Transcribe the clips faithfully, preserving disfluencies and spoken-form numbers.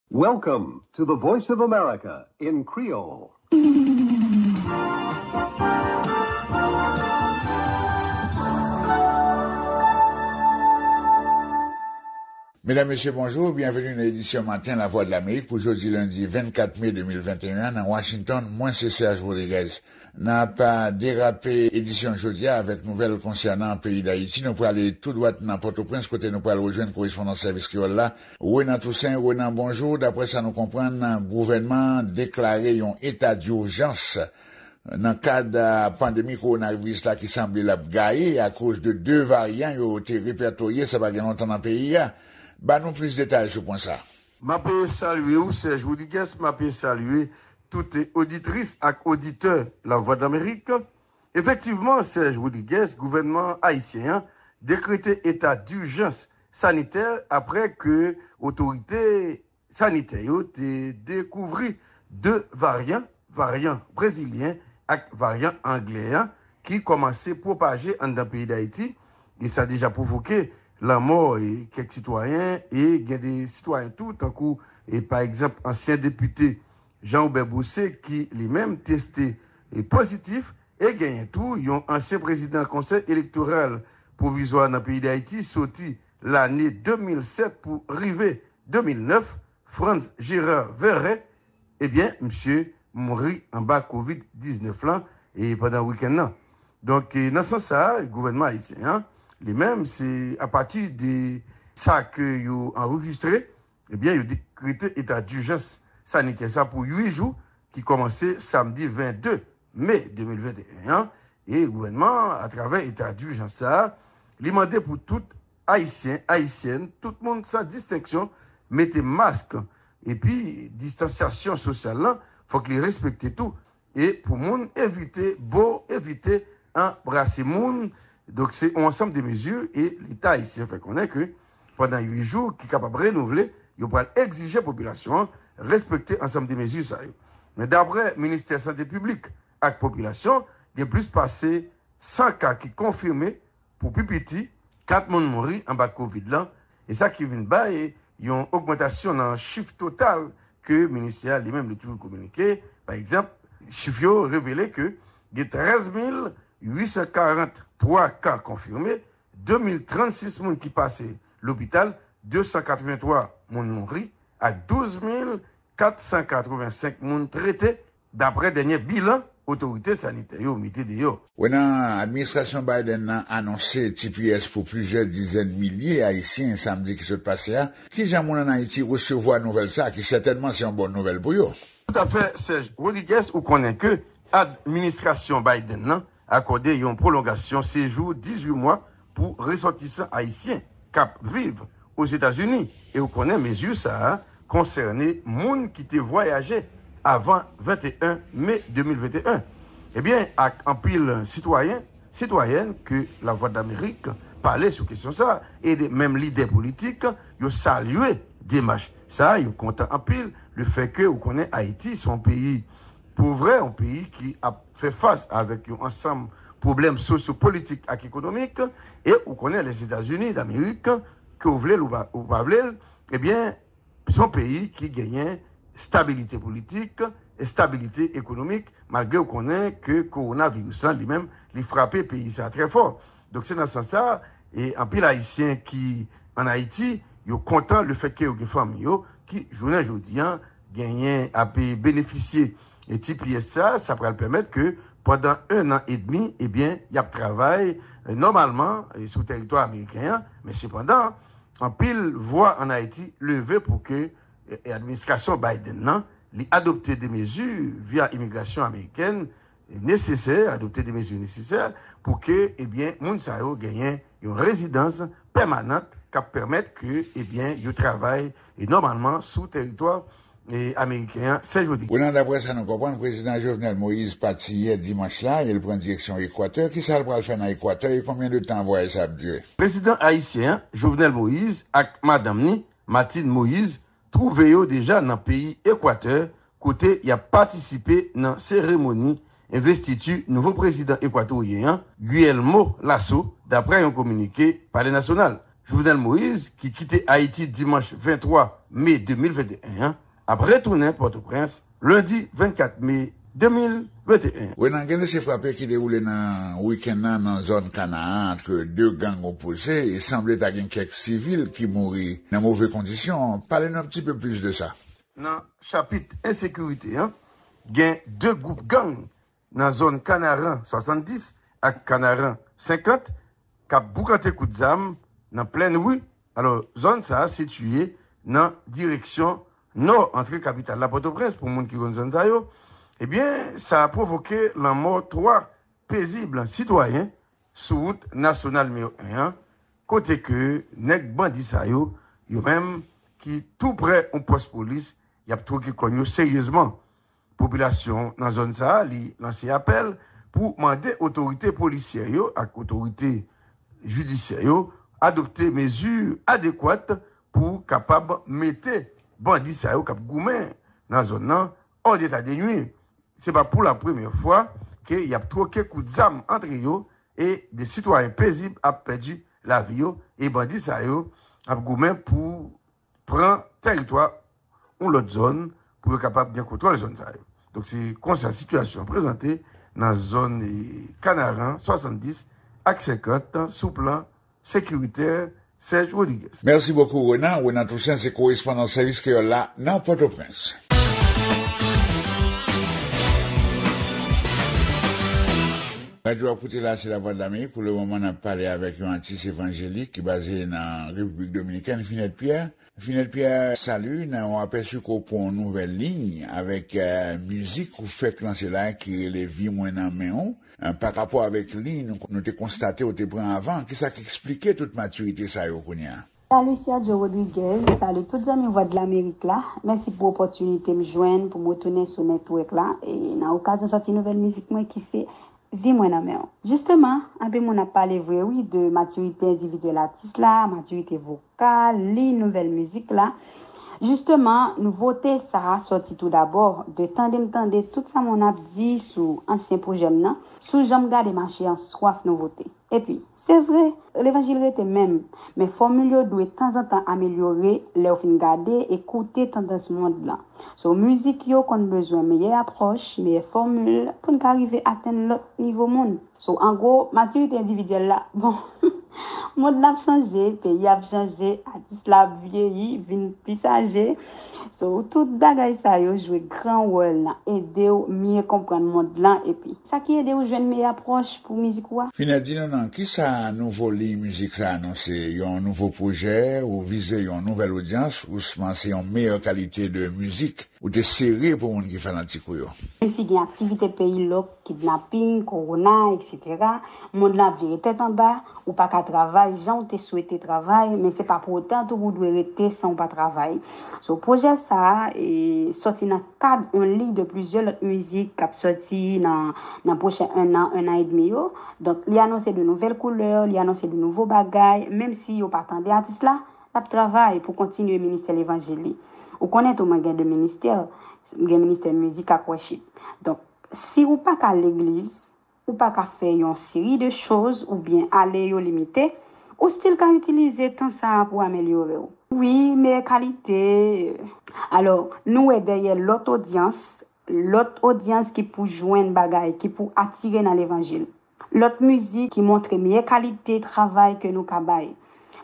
Welcome to the Voice of America in Creole. Medam, mesye, bonjou. Byenveni nan edisyon Maten Lavwadlamerik pou jodi lendi vennkat me de mil venteyen an nan Washington. Mwen se Serge Rodriguez. N ap derape edisyon jodi a avèk nouvèl konsènan peyi Dayiti. Nou prale tou dwat nan Pòtoprens, kote nou pral rejwenn korespondan sèvis kreyòl la, Renan Toussaint. Renan, bonjou. Daprè sa nou konprann, gouvènman an deklare yon eta dijans nan kad pandemi kowonaviris la ki sanble l ap gaye akoz de de varyan yo te repètoye sa pa gen lontan nan peyi a. Ba nou plis detay sou pwen sa a. M ap salye w, Serge Rodriguez, m ap salye tout oditris ak oditè Lavwadlamerik. Efektivman, Serge Rodriguez, gouvènman ayisyen an dekrete eta dijans sanitè apre ke otorite sanitè yo te dekouvri de varyan, varyan brezilyen ak varyan anglè an, ki kòmanse pwopaje anndan peyi Dayiti, e sa deja pwovoke lanmò e kèk sitwayen, e gen de sitwayen tou, tankou, e pa egzanp, ansyen depite Jean Robert Boussé, ki li menm teste e pozitif, e genyen tou yon ansyen prezidan Konsèy Elektoral Pwovizwa nan peyi Dayiti soti lane de mil sèt pou rive de mil nèf, Frantz Gérard Verret, ebyen, misye mouri anba kovid diznèf lan e pandan wikenn nan. Donk, e, nan sans sa a, gouvènman ayisyen an, li menm, se apati de sa ke yo anrejistre, ebyen, yo dekrete eta dijans sanitè sa pou uit jou ki kòmanse samdi vennde me de mil venteyen an, e gouvènman an, atravè eta dijans sa a, li mande pou tout Ayisyen, Ayisyèn, tout moun san distenksyon, mete mask, epi distansyasyon sosyal lan, fòk li respekte tou, e pou moun evite bo, evite anbrase moun. Donk, se yon ansanm de mezi, e Leta ayisyen fè konnen ke pandan uit jou, ki kapab renouvle, yo pral egzije popilasyon an respekte ansanm de mezi sa yo. Men daprè Ministè Sante Piblik ak Popilasyon, gen plis pase san ka ki konfime, pou pi piti, kat moun mouri anba kovid lan, e sa ki vin bay yon ogmantasyon nan chif total ke ministè a li menm li toujou kominike. Pa egzanp, chif yo revele ke gen trèz mil uit san karant twa ka konfime, de mil trannsis moun ki pase lopital, de san katrevenntwa moun mouri, ak douz mil kat san katrevensenk moun trete, daprè dènye bilan otorite sanitè yo mete deyò. Renan, administrasyon Biden nan anonse T P S pou plizyè dizèn milye Ayisyen samdi ki sot pase a. Kijan moun ann Ayiti resevwa nouvèl sa a, ki sètènman se yon bòn nouvèl pou yo? Toutafè, Serge Rodriguez, ou konnen ke administrasyon Biden nan akòde yon pwolongasyon sejou dizuit mwa pou resòtisan ayisyen k ap viv Ozetazini, e ou konnen mezi sa a konsène moun ki te vwayaje avan venteyen me de mil venteyen. Ebyen, ak anpil sitwayen, sitwayèn ke Lavwadlamerik pale sou kesyon sa a, e de menm lidè politik, yo salye demach sa a, yo kontan anpil lefètke ou konnen Ayiti se yon peyi pov, yon peyi ki ap fè fas avèk yon ansanm pwoblèm sosyopolitik ak ekonomik, e ou konnen Lèzetazini Damerik, ke w vle l ou pa, ou pa vle l, ebyen, se yon peyi ki genyen estabilite politik, estabilite ekonomik, malgre ou konnen ke kowonaviris lan li menm, li frape peyi sa a trè fò. Donk, se nan sans sa, e anpil Ayisyen ki ann Ayiti, yo kontan lefètke yo gen fanmi yo ki, jounen jodi a, genyen ap benefisye e T P S sa, sa pral pèmèt ke pandan en an edmi, ebyen, y ap travay, e, nòmalman, e, sou tèritwa ameriken an. Men sepandan, anpil vwa ann Ayiti leve pou ke, e, e, administrasyon Biden nan, li adopte de mezi via imigrasyon amerikèn, e, nesesè, adopte de mezi nesesè pou ke, ebyen, moun sa yo genyen yon rezidans pèmanan k ap pèmèt ke, ebyen, yo travay, e, nòmalman sou tèritwa, e, ameriken an, Serge Rodriguez. Renan, daprè sa nou konprann, prezidan Jovenel Moïse pati yè dimanch la, e l pran direksyon Ekwatè. Kisa l pral fè nan Ekwatè, e konbyen de tan vwayaj sa ap dire? Prezidan ayisyen an, Jovenel Moïse, ak madanm ni, Martine Moïse, twouve yo deja nan peyi Ekwatè, kote y ap patisipe nan seremoni envestiti nouvo prezidan ekwatoryen an, Guillermo Lasso, daprè yon kominike Palè Nasyonal. Jovenel Moïse, ki kite Ayiti dimanch venntwa me de mil venteyen an, ap retounen Pòtoprens lendi vennkat me de mil venteyen an. Renan, gen lese frape ki dewoule nan wikenn nan nan zòn Kanaan ant de gang opoze e sanble ta gen kèk sivil ki mouri nan move kondisyon. Pale nou yon ti pe plis de sa. Nan chapit ensekirite an, gen de gwoup gang nan zòn Kanaran swasanndis ak Kanaran senkant k ap boukante kout zam nan plenn ri. Alò, zòn sa a sitiye nan direksyon nò antre kapital la, Pòtoprens, pou moun ki konn zòn sa yo. Ebyen, sa a pwovoke lanmò twa pezib sitwayen sou wout nasyonal nimewo en an, kote ke nèg bandi sa yo, yo menm, ki tou prè yon pòs polis, y ap twoke kòn yo seryezman. Popilasyon nan zòn sa a, li lanse apèl pou mande otorite polisyè yo ak otorite jidisyè yo adopte mezi adekwat pou kapab mete bandi sa yo k ap goumen nan zòn nan hors d'état de nuire. Se pa pou la premyè fwa ke y ap twoke kout zam antre yo e de sitwayen pezib ap pèdi lavi yo e bandi sa yo ap goumen pou pran tèritwa yon lòt zòn pou yo kapab gen kontwòl zòn sa yo. Donk, se konsa sitiyasyon an prezante nan zòn, eh, Kanaran swasanndis ak senkant sou plan sekiritè. Serge Rodriguez. Mèsi bokou, Renan. Renan Toussaint se korespondan sèvis kreyòl la nan Pòtoprens. Radyo w ap koute la, se Lavwadlamerik. Pou lemoman, n ap pale avèk yon atis evanjelik ki baze nan Repiblik Dominikèn, Finette Pierre. Finette Pierre, salut. Nan yon apèsi ke w pran yon nouvèl liy avèk, eh, mizik ou fèk lanse la ki rele Vi mwen nan men w. Eh, pa rapò avèk liy nou, nou te konstate w te pran avan, kisa k eksplike tout matirite sa yo kounye a? Salut Sergio Rodriguez, salut tout zanmi Vwadlamerik la. Mèsi pou opòtinite m jwenn pou m retounen sou network la e nan okazyon sòti nouvèl mizik mwen ki se Vi mwen nan men w. Jisteman, anpil moun ap pale vre wi de matirite endividyèl atis la, matirite vokal, liy nouvèl mizik la. Jisteman, nouvote sa a sòti tou dabò de tande m tande tout sa moun ap di sou ansyen pwojè m nan, sou jan m gade mache an swaf nouvote. Epi, se vre, levanjil rete menm, men fòmil yo dwe tanzantan amelyore lè w fin gade e koute tandans mond lan. So, mizik yo konn bezwen meyè apwòch, meyè fòmil pou n ka rive atenn lòt nivo moun. So, an gwo, matirite endividyèl la, bon, mond la ap chanje, peyi ap chanje, atis la ap vyeyi, vin pi aje. So, tout bagay sa yo jwe gran wòl nan ede w mye konprann mond lan epi sa ki ede w jwenn meyè apwòch pou mizik ou a. Finette, di nou non, kisa nouvo liy mizik sa anonse? Yon nouvo pwojè, ou vize yon nouvèl odyans, ousman se yon meyè kalite de mizik ou te sere pou moun ki fanatik ou yo? Menm si gen aktivite peyi lòk, kidnaping, kowona, etsetera, mond lan ap vire tèt anba, ou pa ka travay jan w te swete travay, men se pa pou otan tou ou dwe rete san w pa travay. So, pwojè sa a, e, sòti nan kad yon liy de plizyè lòt mizik k ap sòti nan, nan pwochen ennan, ennan edmi yo. Donk, li anonse de nouvèl koulè, li anonse de nouvo bagay, menm si yo pa tande atis la, l ap travay pou kontinye ministè levanjil li. Ou konnen tou mwen gen de ministè, m gen ministè mizik ak worship. Donk, si ou pa ka legliz, ou pa ka fè yon seri de choz oubyen ale yo limite, ou still ka itilize tan sa a pou amelyore w. Wi, meyè kalite. Alò, nou wè dèyè lòt odyans, lòt odyans ki pou jwenn bagay, ki pou atire nan levanjil. Lòt mizik ki montre meyè kalite travay ke nou ka bay.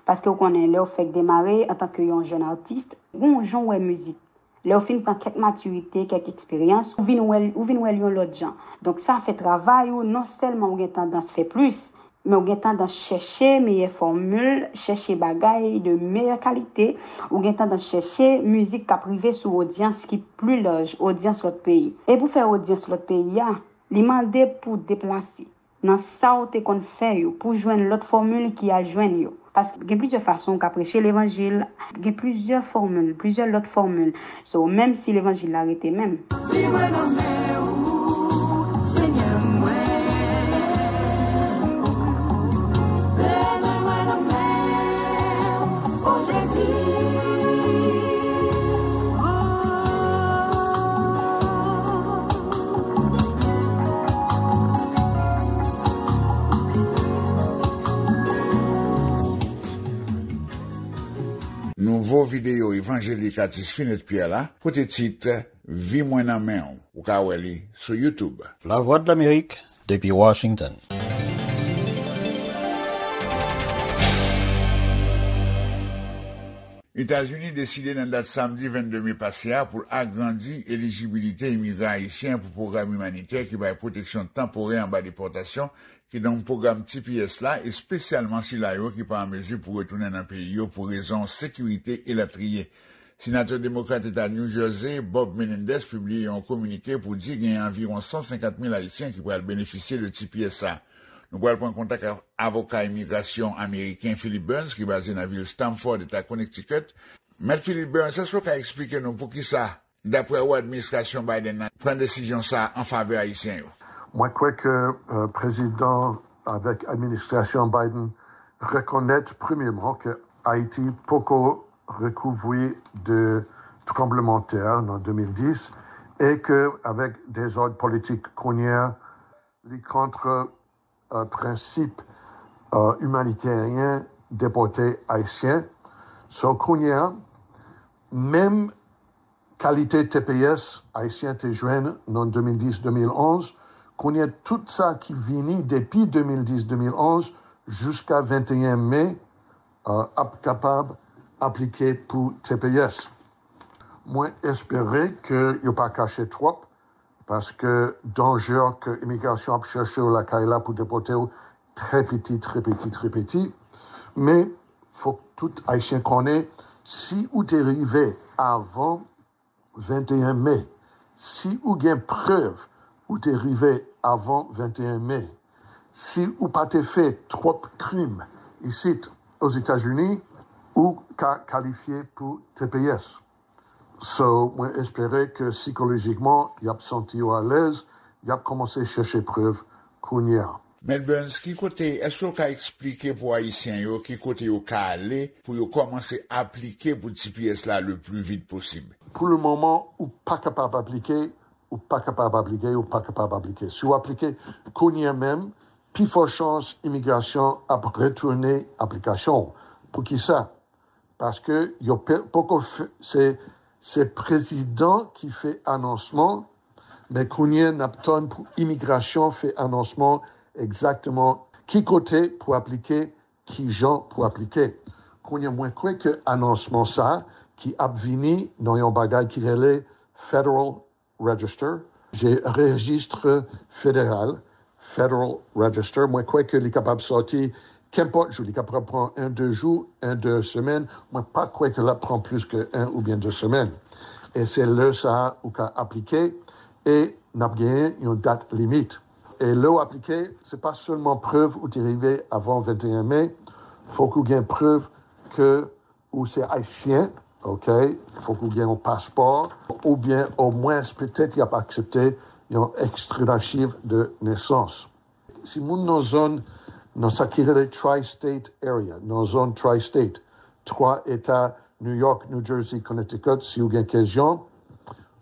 Paske w konnen, lè w fèk demare antanke yon jèn atis, gon jan w wè mizik. Lè w fin pran kèk matirite, kèk eksperyans, ou vin wè l, ou vin wè l yon lòt jan. Donk, sa fè travay ou, non sèlman ou gen tandans fè plis, men ou gen tandans chèche meyè fòmil, chèche bagay de meyè kalite, ou gen tandans chèche mizik k ap rive sou odyans ki pli laj, odyans lòt peyi. E pou fè odyans lòt peyi a, li mande pou deplase nan sa w te konn fè yo, pou jwenn lòt fòmil ki al jwenn yo. Paske gen plizyè fason w ka preche levanjil, gen plizyè fòmil, plizyè lòt fòmil. So, menm si levanjil la rete menm. Li mwen nan men ou, Senyè mwen. Li mwen nan men ou, o Jezi. evanjelik atis Finette Pierre la, pote tit Vi mwen nan men w. Ou ka wè li sou YouTube. Lavwadlamerik, depi Washington. Etazini deside nan dat samdi vennde me pase a pou l agrandi elijibilite imigran ayisyen pou pwogram imanitè ki bay pwoteksyon tanporè anba depòtasyon, kidonk pwogram T P S la, espesyalman sila yo ki pa an mezi pou retounen nan peyi yo pou rezon sekirite elatriye. Senatè demokrat eta New Jersey, Bob Menendez, pibliye yon kominike pou di gen anviwon san senkant mil Ayisyen ki pral benefisye de T P S sa. Nou pral pran kontak ak avoka imigrasyon ameriken Philip Burns, ki baze nan vil Stamford, eta Connecticut. Mèt Philip Burns, èske w ka eksplike nou poukisa, dapre ou, administrasyon Biden nan pran desizyon sa a an favè Ayisyen yo? Mwen kwè ke euh, prezidan avèk administrasyon Biden rekonèt premyèman ke Ayiti poko rekouvri de tranblemanntè nan de mil dis e ke avèk dezòd politik kounye a, li kont euh, prensip euh, imanitèryen depòte Ayisyen. So kounye a, menm kalite T P S Ayisyen te jwenn nan de mil dis de mil onz, kounye a tout sa ki vini depi de mil dis de mil onz jiska venteyen me euh, ap kapab aplike pou T P S. Mwen espere ke yo pa kache twòp, paske danje ke imigrasyon ap chèche w lakay la pou depòte w trè piti, trè piti, trè piti. Men, fòk tout Ayisyen konnen, si ou te rive avan venteyen me, si ou gen prèv ou te rive avan venteyen me, si ou pa te fè twòp krim isit Ozetazini, ou ka kalifye pou T P S. So, mwen espere ke sikolojikman, y ap santi yo alèz, y ap kòmanse chèche prèv kounye a. Mèt Burns, ki kote, èske w ka eksplike pou Ayisyen yo ki kote yo ka ale pou yo kòmanse aplike pou T P S la le pli vit posib? Pou le moman, ou pa kapab aplike, ou pa kapab aplike, ou pa kapab aplike. Si w aplike kounye a menm, pi fò chans imigrasyon ap retounen aplikasyon w. Poukisa? Paske yo poko fè, se, se prezidan ki fè anonsman, men kounye a n ap tann pou imigrasyon fè anonsman egzakteman ki kote pou aplike, kijan pou aplike. Kounye a mwen kwè ke anonsman sa ki ap vini nan yon bagay ki rele Federal Register, je rejistre federal, Federal Register, mwen kwè ke li kapab sòti kenpòt jou, li kapab pran en de jou, en de semèn, mwen pa kwè ke l ap pran plis ke en oubyen de semèn. E se lè sa a ou ka aplike e n ap genyen yon dat limit. E lè w aplike, se pa sèlman prèv ou te rive avan venteyen me, fòk ou gen prèv ke ou se Ayisyen, oke, fòk ou gen yon paspò, oubyen omwens petèt y ap aksepte yon extrait d'archives de naissance. Si moun nan zòn, nan sa ki rele Tri-State Area, nan zòn Tri-State, twa eta, New York, New Jersey, Connecticut, si w gen kesyon,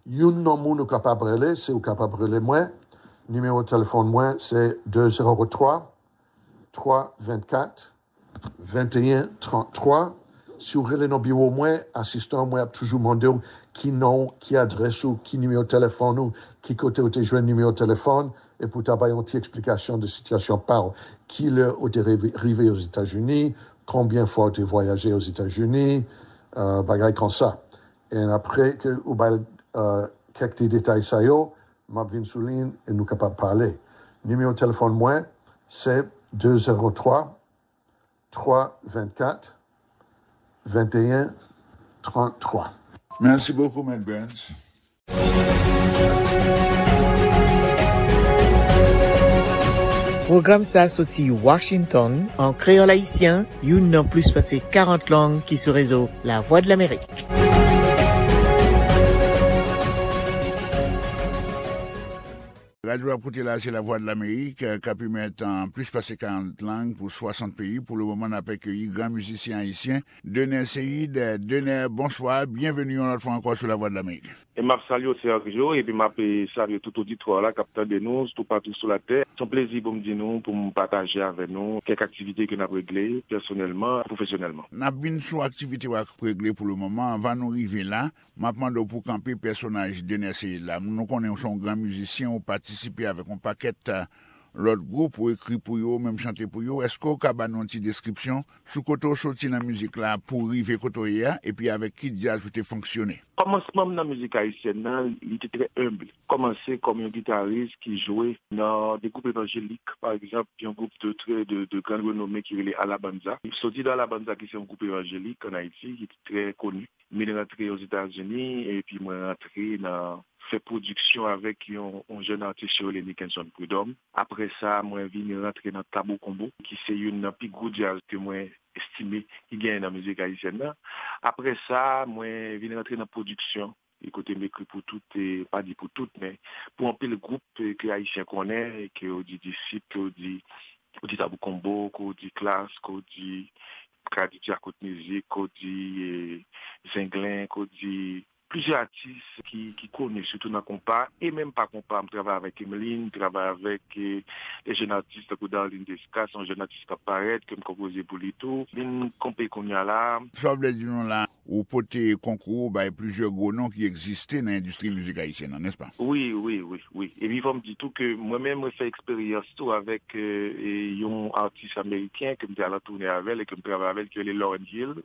youn nan moun ou kapab rele, se ou kapab rele mwen, nimewo telefòn mwen se de zewo twa, twa vennkat, venteyen tranntwa. Si w rele nan biwo mwen, asistan mwen ap toujou mande w ki non w, ki adrès ou, ki nimewo telefòn ou, ki kote w te jwenn nimewo telefòn, epi w ta bay yon ti eksplikasyon de sitiyasyon pa w. Kilè ou te rive, rive Ozetazini, konbyen fwa w te vwayaje Ozetazini, euh, bagay konsa. E apre ke ou bay euh, kèk ti detay sa yo, m ap vin sou liy e nou kapab pale. Nimewo telefòn mwen se de zewo twa, twa vennkat, venteyen tranntwa. Mèsi bokou, Mèt Burns. Pwogram sa a soti Washington an kreyòl ayisyen, youn nan plis pase karant lang ki sou rezo Lavwadlamerik. Radyo w ap koute la, se Lavwadlamerik, k ap emèt an plis pase karant lang pou swasant peyi. Pou lemoman, n ap akeyi gran mizisyen ayisyen, Dener Ceide. Dener, bonswa, byenveni yon lòt fwa ankò sou Lavwadlamerik. E m ap salye w, Sergio, epi m ap, e, salye tout oditwa w la k ap tande nou toupatou sou latè. Se yon plezi pou m di nou, pou m pataje avè nou kèk aktivite ke n ap regle pèsonèlman, pwofesyonèlman. N ap vin sou aktivite w ap regle pou lemoman. Anvan nou rive la, m ap mande w pou w kanpe pèsonaj Dener Ceide la. Nou konnen w se yon gran mizisyen, ou patisipe avèk yon pakèt, eh, lòt gwoup, ou ekri pou yo, ou menm chante pou yo. Èske w ka ba nou yon ti deskripsyon sou kote w soti nan mizik la pou w rive kote w ye a, epi avèk ki djaz ou te fonksyone? Kòmansman m nan mizik ayisyèn nan, li te trè enb. Kòmanse kòm yon gitaris ki jwe nan de gwoup evanjelik, pa egzanp, yon gwoup de trè, de, de gran renome ki rele Alabanza. M soti nan Alabanza, ki se yon gwoup evanjelik ann Ayiti, ki trè koni. M vin rantre Ozetazini, epi mwen rantre nan fè pwodiksyon avèk yon, yon jèn atis yo rele Nickenson Prud'homme. Apre sa, mwen vin rantre nan Tabou Combo, ki se youn nan pi gwo djaz ke mwen estime ki genyen nan mizik ayisyèn nan. Apre sa, mwen vin rantre nan pwodiksyon, e kote m ekri pou tout, e pa di pou tout, men pou anpil gwoup, e ke Ayisyen konnen, e ke w di Disip, ke w di, ke w di Tabou Combo, ke w di Klass, ke w di, ka di Djakout Mizik, ke w di, e, Zenglen, ke w di plizyè atis ki, ki koni, sitou nan konpa, e menm pa konpa, m travay avèk Emeline, m travay avèk, e, de jèn atis tankou Darline Desca, se yon jèn atis k ap parèt, ke m konpoze pou li tou. Vin kanpe kounye a la. Sa w vle di nou la, ou pote konkou ou bay plizyè gwo non ki egziste nan endistri mizik ayisyèn nan, nèspa? Wi, wi, wi, wi. Epi fò m di tou ke mwen menm, mwen fè eksperyans tou avèk, e, e, yon atis ameriken ke m te al an toune avè l e ke m travay avè l, ki rele Lauryn Hill.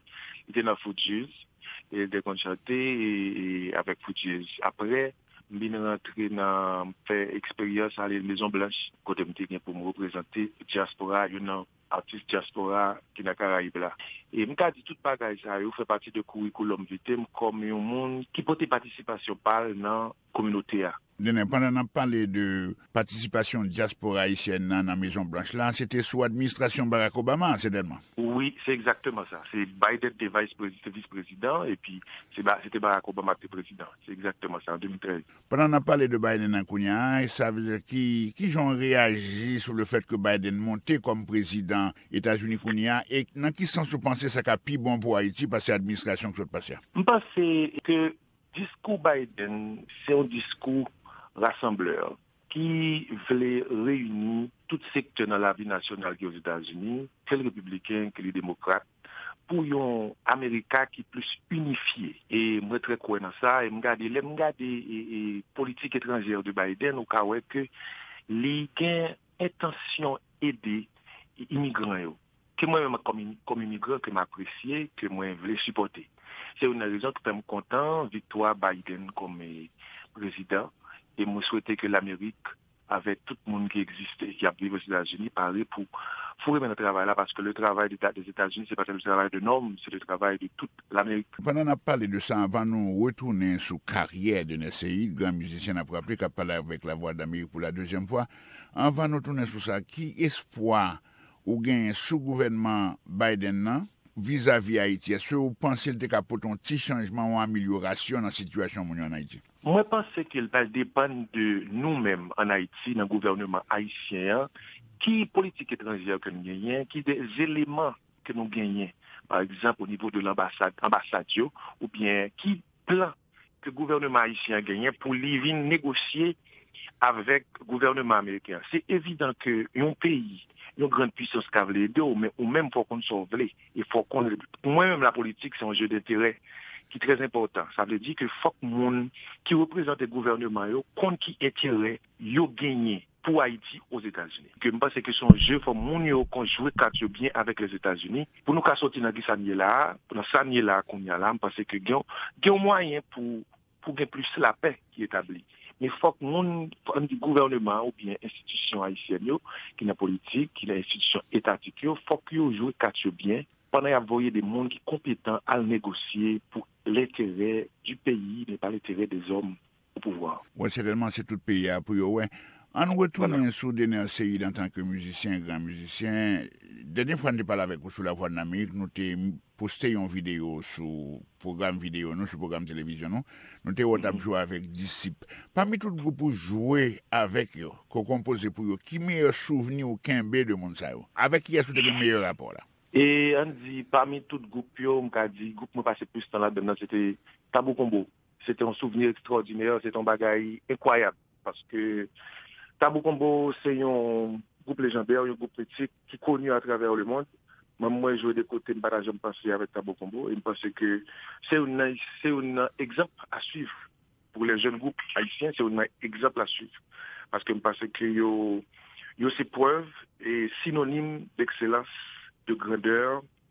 Li te nan Fugees. E l te konn chante, e, e, avèk Fugees. Apre, m vin rantre nan, fè eksperyans ale Mezon Blanch, kote m te gen pou m reprezante dyaspora, youn nan atis dyaspora ki nan Karayib la. E m ka di tout bagay sa yo fè pati de curriculum vitae m kòm yon moun ki pote patisipasyon pa l nan kominote a. Dener, pandan n ap pale de patisipasyon dyaspora ayisyèn nan nan Mezon Blanch la, se te sou administrasyon Barack Obama, sètènman. Wi, se egzakteman sa. Se Biden te vice prezi-, te vis prezidan, epi se ba-, se te Barack Obama ki te prezidan. Se egzakteman sa, an de mil trèz. Pandan n ap pale de Biden nan kounye a, sa vle di ki, ki jan w reyaji sou le fèt ke Biden monte kòm prezidan Etazini kounye a, e nan ki sans ou panse sa ka pi bon pou Ayiti pase administrasyon ki sot pase a? M panse ke diskou Biden se yon diskou rasanblè ki vle reyini tout sektè nan lavi nasyonal ki Ozetazini, ke l repibliken, ke li demokrat, pou yon Amerika ki plis inifye. E mwen trè kwè nan sa, e m gade, lè m gade, e, e, politik etranjè de Biden, ou ka wè ke li gen entansyon ede imigran yo, ke mwen menm kòm, kòm imigran ke m apresye, ke mwen vle sipòte. Se youn nan rezon ki fè m kontan viktwa Biden kòm, e, prezidan, e mwen swete ke Lamerik, avèk tout moun ki egziste, ki ap viv Ozetazini, pare pou foure men nan travay la, paske le travay de, des États-Unis, se pa le travay de nonm, se le travay de tout Lamerik. Pandan n ap pale de sa, anvan nou retounen sou karyè Dener Ceide, gran mizisyen, n ap raple, k ap pale avèk Lavwadlamerik pou la dezyèm fwa, anvan nou tounen sou sa, ki espwa ou genyen sou gouvènman Biden nan vizavi Ayiti? Èske ou panse l te ka pote yon ti chanjman, yon amelyorasyon nan sitiyasyon moun yo ann Ayiti? Mwen panse ke l pral depann de nou menm ann Ayiti, nan gouvèneman ayisyen an, ki politik etranjè ke n genyen, ki de eleman ke nou genyen, pa egzanp, o nivo de lanbasad, anbasad yo, oubyen ki plan ke gouvèneman ayisyen an genyen pou li vin negosye avèk gouvèneman ameriken an. Se evidan ke yon peyi, yon grann pwisans ka vle ede w, men ou menm fò w konn sa w vle, e fò w konn, pou mwen menm, lapolitik, se yon je denterè ki trè enpòtan. Sa vle di ke fòk moun ki reprezante gouvèneman yo konn ki enterè yo genyen pou Ayiti Ozetazini. Ke m panse ke se yon je, fò moun yo konn jwe kat yo byen avèk Lèzetazini, pou nou ka soti nan kisa n ye la a, nan sa n ye la a kounye a la, m panse ke gen, gen yon mwayen pou, pou gen plis lapè ki etabli. Men fòk moun, fò n di gouvèneman an oubyen enstitisyon ayisyèn yo, ki nan politik, ki nan enstitisyon etatik yo, fòk yo jwe kat yo byen, pandan y ap voye de moun ki konpetan al negosye pou lenterè di peyi, men pa lenterè dèzòm o pouvwa. Wi, sètènman, se tout peyi a pou yo wè. An nou retounen sou Dener Ceide antanke mizisyen, gran mizisyen. Dènye fwa n te pale avèk ou sou Lavwadlamerik, nou te poste yon videyo sou pwogram videyo nou, sou pwogram televizyon nou. Nou te wè w t ap jwe avèk Disip. Pami tout gwoup ou jwe avèk yo, ke w konpoze pou yo, ki meyè souvni ou kenbe de moun sa yo? Avèk kiyès ou te gen meyè rapò la? E ann di, pami tout gwoup yo, m ka di, gwoup mwen pase plis tan ladann nan, se te Tabou Combo. Se te yon souvni ekstwòdinè, se te yon bagay enkwayab. Paske Tabou Combo se yon gwoup lejandè, yon gwoup mitik ki koni atravè lemonn. Manm mwen jwe de kote m pa ta janm panse avèk Tabou Combo. E m panse ke se youn nan, se youn nan egzanp a swiv pou lè jèn gwoup ayisyen, se youn nan egzanp a swiv. Paske m panse ke yo, yo se prèv e sinonim dekselans, de grandè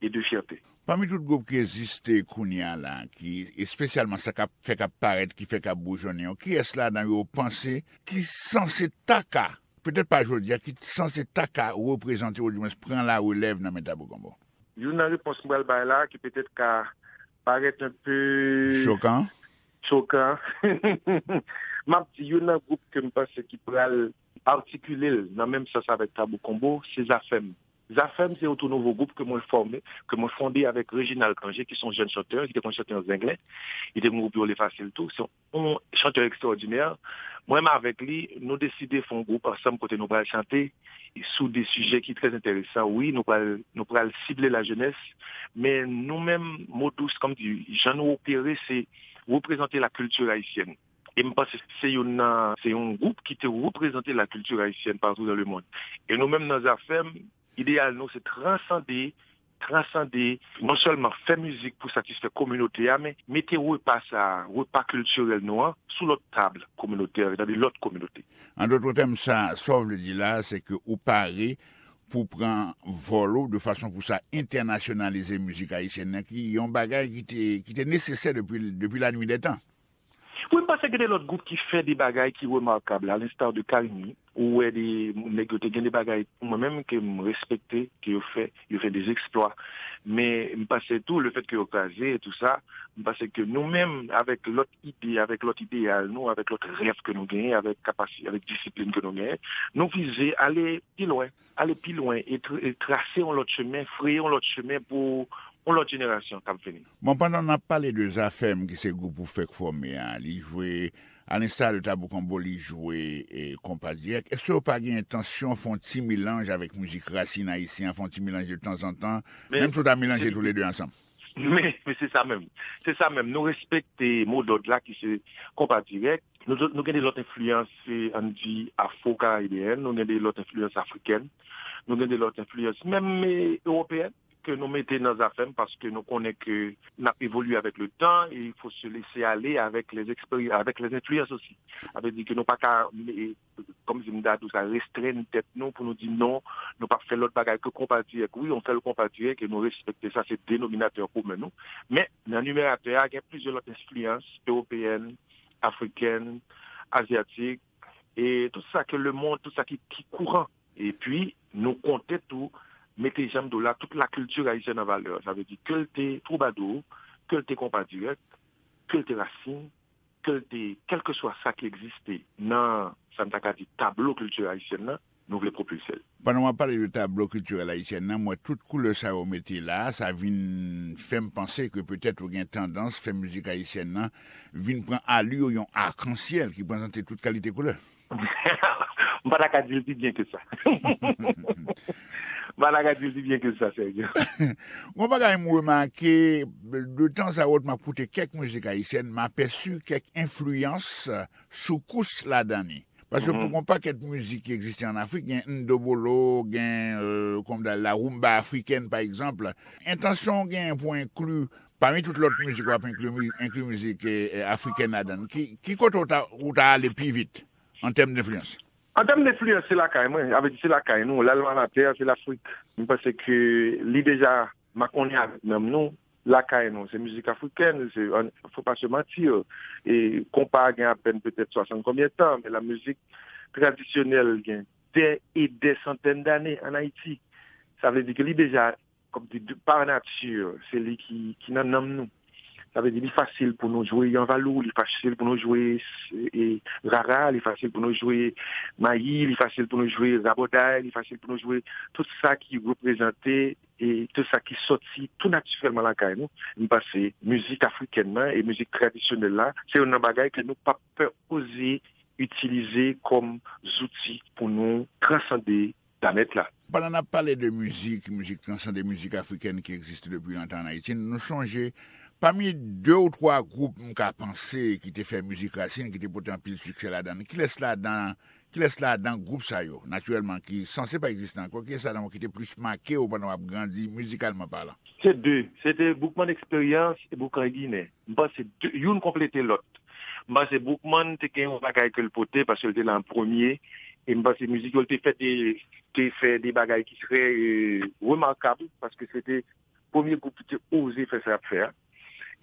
e de fyète. Pami tout gwoup ki egziste kounye a la, ki espesyalman sa k ap fè k ap parèt, ki fè k ap boujonnen yo, kiyès ladan yo w panse ki sanse ta ka, petèt pa jodi a, ki sanse ta ka reprezante, oudimwens pran larelèv nan men Tabou Combo? Youn nan repons m pral bay la, ki petèt ka parèt enpe chokan, chokan. M ap di youn nan gwoup ke m panse ki pral atikile l nan menm sans avèk Tabou Combo, se Zafèm. Zafèm se yon tou nouvo gwoup ke mwen fòme, ke mwen fonde avèk Reginald Cangé, ki se yon jèn chantè, ki te konn chante an zenglen. Li te gen gwoup yo rele Fasil tou. Se yon chantè ekstwòdinè. Mwen menm avèk li, nou deside fè yon gwoup ansanm kote nou pral chante sou de sijè ki trè enteresan. Wi, nou pral, nou pral sible lajenès, men nou menm, mo dous, kòm di, jan nou opere, se reprezante la culture haïtienne. E m panse se youn nan, se yon gwoup ki te reprezante la culture haïtienne partout dans le monde. E nou menm nan Zafèm, ideyal nou se transande, transande, non sèlman fè mizik pou satisfè kominote a, men mete repa sa a, repa kiltirèl nou an, sou lòt tab kominotè, sètadi lòt kominote. An dòt tèm, sa, sa w vle di la, se ke ou pare pou pran vòl ou de fason pou sa entènasyonalize mizik ayisyèn nan, ki yon bagay ki te, ki te nesesè depi, depi lannuit dè tan. Wi, m panse gen de lòt gwoup ki fè de bagay ki remakab, à l'instar de Carimi, ou wè de nèg yo te gen de bagay, mwen menm, ke m respekte, ke yo fè, yo fè des exploits. Men, m panse tou, le fait que yo kraze e tou sa, m panse ke nou menm, avèk lòt ide, avèk lòt ideyal nou, avèk lòt rèv ke nou genyen, avèk kapasi-, avèk disiplin ke nou genyen, nou vize ale pi lwen, ale pi lwen e tr-, e trase yon lòt chemen, freye yon lòt chemen pou yon lòt jenerasyon k ap vini. Bon, pandan n ap pale de Zafèm, ki se gwoup ou fèk fòme a, li jwe, à l'instar de Tabou Combo, li jwe, e, konpa dirèk. Èske w pa gen entansyon fè yon ti melanj avèk mizik rasin ayisyen an, fè yon ti melanj de tanzantan, menm si w ta melanje toulede ansanm? Men, men se sa menm. Se sa menm. Nou respekte modòd la ki se konpa dirèk. Nou, nou gen de lòt enfliyans, e, ann di afwo-karayibeyèn, nou gen de lòt enfliyans afrikèn, nou gen de lòt enfliyans menm, e, ewopeyèn ke nou mete nan Zafèm paske nou konnen ke n ap evolye avèk le tan e il faut se laisser aller avec les expéri-, avec les influences aussi. Sa vle di ke nou pa ka, e, kòmsi m ta di w sa, restrenn tèt nou pou nou di non, nou p ap fè lòt bagay ke konpa dirèk. Wi, on fait le konpa dirèk e nou respekte sa, se denominatè komen nou. Men, nan nimeratè a, gen plizyè lòt enfliyans ewopeyèn, afrikèn, azyatik, e tout sa ke lemonn, tout sa ki, ki kouran. Epi, nou konte tou, mete jan m di w la, tout la kilti ayisyèn an valè. Sa vle di ke l te twoubadou, ke l te konpa dirèk, ke l te rasin, ke l te, kèlkeswa sa ki egziste nan, sa n ta ka di, tablo kilti ayisyèn nan, nou vle pwopilse l. Pandan w ap pale de tablo kiltirèl ayisyèn nan, m wè tout koulè sa yo mete la a, sa vin fè m panse ke petèt ou gen tandans fè mizik ayisyèn nan vin pran ali yon akansyèl ki prezante tout kalite koulè. M pa ta ka di l pi byen ke sa. M pa ta ka di l pi byen ke sa, Sergio. Gon bagay m remake, de tan sa wòt m ap koute kèk mizik ayisyèn, m apèsi kèk enfliyans soukous ladan li. Paske pou gon pakèt mizik ki egziste ann Afrik, gen ndobolo, gen, euh, kòm la rumba afrikèn, pa egzanp. Entansyon w genyen pou w enkli, pami tout lòt mizik w ap enkli, mi-, enkli mizik, eh, eh, afrikèn ladan l, ki, ki kote w ta, ou ta ale pi vit, an tèm denfliyans? An tèm denfliyans, se lakay mwen, sa vle di se lakay nou, l'alma mater, se Lafrik. M panse ke li deja makonnen avèk nanm nou, lakay nou, se mizik afrikèn, se, an, faut pas se mentir, e konpa gen apèn petèt swasant konbyen tan, men la mizik tradisyonèl gen dè e dè santèn dane ann Ayiti. Sa vle di ke li deja, kòm di, de, par nature, se li ki, ki nan nanm nou. Sa vle di, li fasil pou nou jwe yanvalou, li fasil pou nou jwe e, rara, li fasil pou nou jwe mayi, li fasil pou nou jwe rabòday, li fasil pou nou jwe tout sa ki reprezante e tout sa ki sòti tou natirèlman lakay nou. M panse mizik afrikèn nan e mizik tradisyonèl la, se youn nan bagay ke nou p ap oze itilize kòm zouti pou nou transande planèt la. Pandan n ap pale de mizik, mizik transande, mizik afrikèn ki egziste depi lontan ann Ayiti, nou sonje pami de ou twa gwoup m ka panse ki te fè mizik rasin, ki te pote anpil siksè ladan l. Kilès ladan, kilès ladan gwoup sa yo, natirèlman, ki sanse pa egziste ankò, kilès ladan yo ki te plis make w pandan w ap grandi, mizikalman palan? Se de, se te Boukman Eksperyans e Boukan Ginen. M panse de, youn konplete lòt. M panse Boukman te gen yon bagay ke l pote, paske l te la an premye, e m panse mizik yo, l te fè de, te fè de bagay ki trè, e, remakab, paske se te premye gwoup ki te oze fè sa y ap fè a.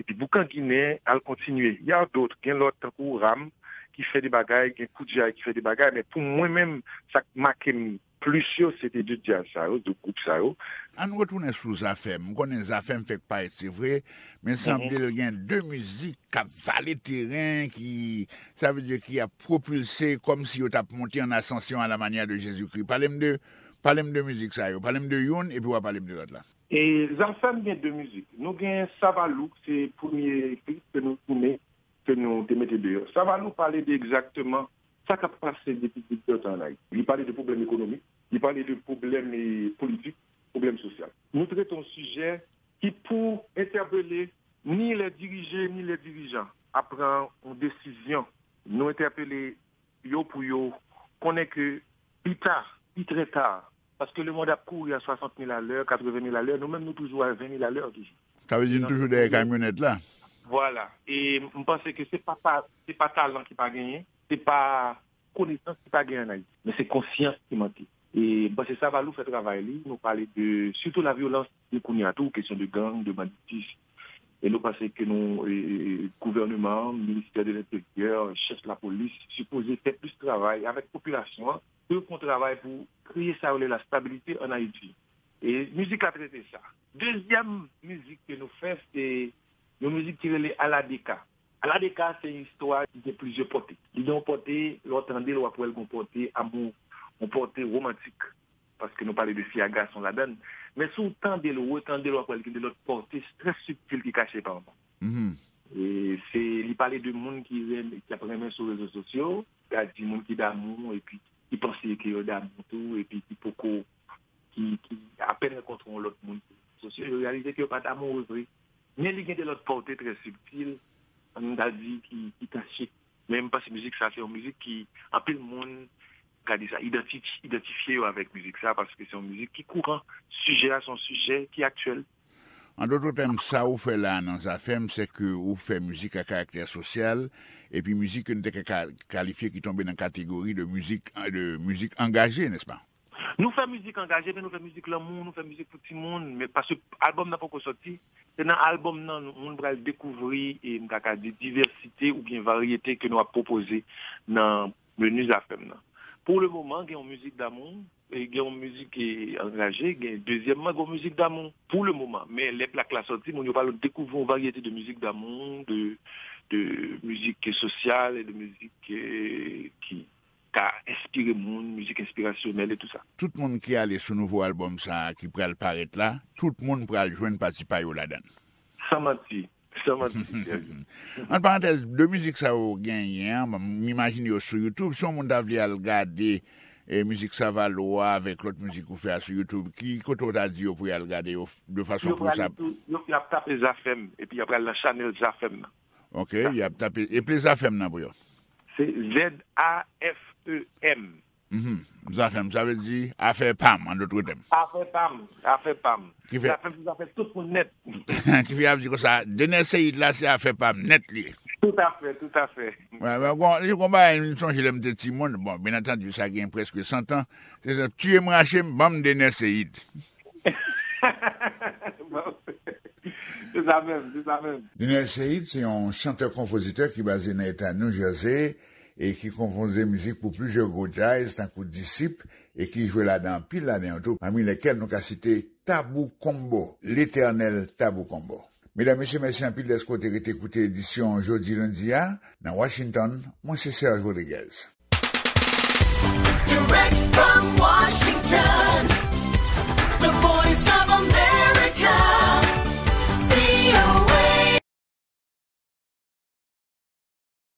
Epi Boukan Ginen al kontinye. Y a dòt, gen lòt tankou Ram ki fè de bagay, gen Koudjay ki fè de bagay, men pou mwen menm, sa k make m plis yo, se te de djaz sa yo, de gwoup sa yo. Ann retounen sou Zafèm. M konnen Zafèm fèk parèt, se vre, men sanble l gen de mizik k ap vale teren, ki, sa vle di ki ap pwopilse kòmsi yo t ap monte an asansyon à la manière de Jésus-Christ. Pale m de, pale m de mizik sa yo. Pale m de youn, epi w a pale m de lòt la. E Zafèm gen de mizik. Nou gen Savalou, se premye klip ke nou tounen, ke nou te mete deyò. Savalou pale de egzakteman sa k ap pase depi diktatè an Ayiti. Li pale de pwoblèm ekonomik, li pale de pwoblèm, e, politik, pwoblèm sosyal. Nou trete yon sijè ki pou entèpele ni lè dirije, ni lè dirijan ap pran yon desizyon. Nou entèpele yo pou yo konnen ke pi ta, pi trè ta, paske lemonn ap kouri a swasant mil alè, katreven mil alè, nou menm nou toujou a ven mil alè toujou. Sa vle di nou toujou dèyè kamyonèt la. Vwala. E m panse ke se pa, pa, se pa talan ki pa genyen, se pa konesans ki pa genyen ann Ayiti, men se konsyans ki manke. E m panse Savalou fè travay li, nou pale de, sitou lavyolans de kounye a tou, kesyon de gang, de banditis. E nou panse ke nou, e, e, gouvèneman an, ministè de lenteryè, chèf lapolis, sipoze fè plis travay avèk popilasyon an, pou yo fè yon travay pou kreye sa yo rele lastabilite ann Ayiti. E mizik la trete sa. Dezyèm mizik ke nou fè, se yon mizik ki rele Aladeka. Aladeka, se yon istwa ki gen plizyè pòte. Li gen yon pòte, lè w tande l, w ap wè l gen yon pòte amou, yon pòte womantik. Paske nou pale de fi ak gason ladan l. Men si w tande l, ou retande l, w ap wè l gen de lòt pòte trè sibtil ki kache pa anba. E se, li pale de moun ki renmen, ki ap renmen sou rezo sosyo, sa di moun ki damou, epi ki panse ke yo damou tou, epi ki poko, ki, ki apèn rankontre yon lòt moun sou rezo sosyo, yo reyalize ke yo pa damou vre. Men li gen de lòt pòte trè sibtil, ann ta di ki, ki kache. Men m panse mizik sa, se yon mizik ki anpil moun, ka di sa, idanti-, idantifye yo avèk mizik sa, paske se yon mizik ki kouran. Sijè a, se yon sijè ki aktyèl. An dòt tèm, sa ou fè la nan Zafèm, se ke ou fè mizik a karaktè sosyal, epi mizik ke nou te ka ka-, kalifye ki tonbe nan kategori de mizik, de mizik angaje, nèspa? Nou fè mizik angaje, men nou fè mizik lanmou, nou fè mizik pou timoun, men paske albòm nan poko sòti, se nan albòm nan nou, moun pral dekouvri, e m ta ka di, divèsite oubyen varyete ke nou ap pwopoze nan meni Zafèm nan. Pou le moman, gen yon mizik damou, e gen yon mizik, e, angaje, gen, dezyèmman, gen yon mizik damou, pou le moman. Men lè plak la sòti, moun yo pral dekouvri yon varyete de mizik damou, de, de mizik sosyal, e de mizik, e, ki ka enspire moun, mizik enspirasyonèl e tou sa. Tout moun ki ale sou nouvo albòm sa a ki pral parèt la, tout moun pral jwenn pati pa yo ladan l. San manti, san manti, Serge. An parantèz, de mizik sa yo genyen an, m imajine yo sou YouTube. Si yon moun ta vle al gade, e, mizik Savalou a avèk lòt mizik ou fè a sou YouTube, ki kote w ta di yo pou y al gade yo de fason pou yo sa? Yo, y ap tape Zafèm, epi y ap pral nan chanèl Zafèm nan. Ok, y ap tape, epi Zafèm nan pou yo. Se Z A F E M. Mhm. Zafèm, sa vle di afè pa m, an dòt tèm. Afè pa m, afè pa m. Ki fè Zafèm, se zafè tout moun nèt. Ki fè y ap di konsa, Dener Ceïd la, se afè pa m nèt li ye. Toutafè, toutafè. Wè, wè, bon, li gon bagay, m sonje lè m te timoun, bon, byen antandi, sa gen prèske san tan, se sa, tiye m, rache m, ban m Dener Ceïd. Bon. Se sa menm, se sa menm. Dener Ceïd se yon chantè-konpozitè ki baze nan eta New Jersey e ki konpoze mizik pou plizyè gwo djaz tankou Disip e ki jwe ladan anpil ladan yo tou, pami lèkèl nou ka site Tabou Combo, letènèl Tabou Combo. Medam, mesye, mèsi anpil dèske w te rete koute edisyon jodi lendi a. Nan Washington, mwen se Serge Rodriguez. Direct from Washington,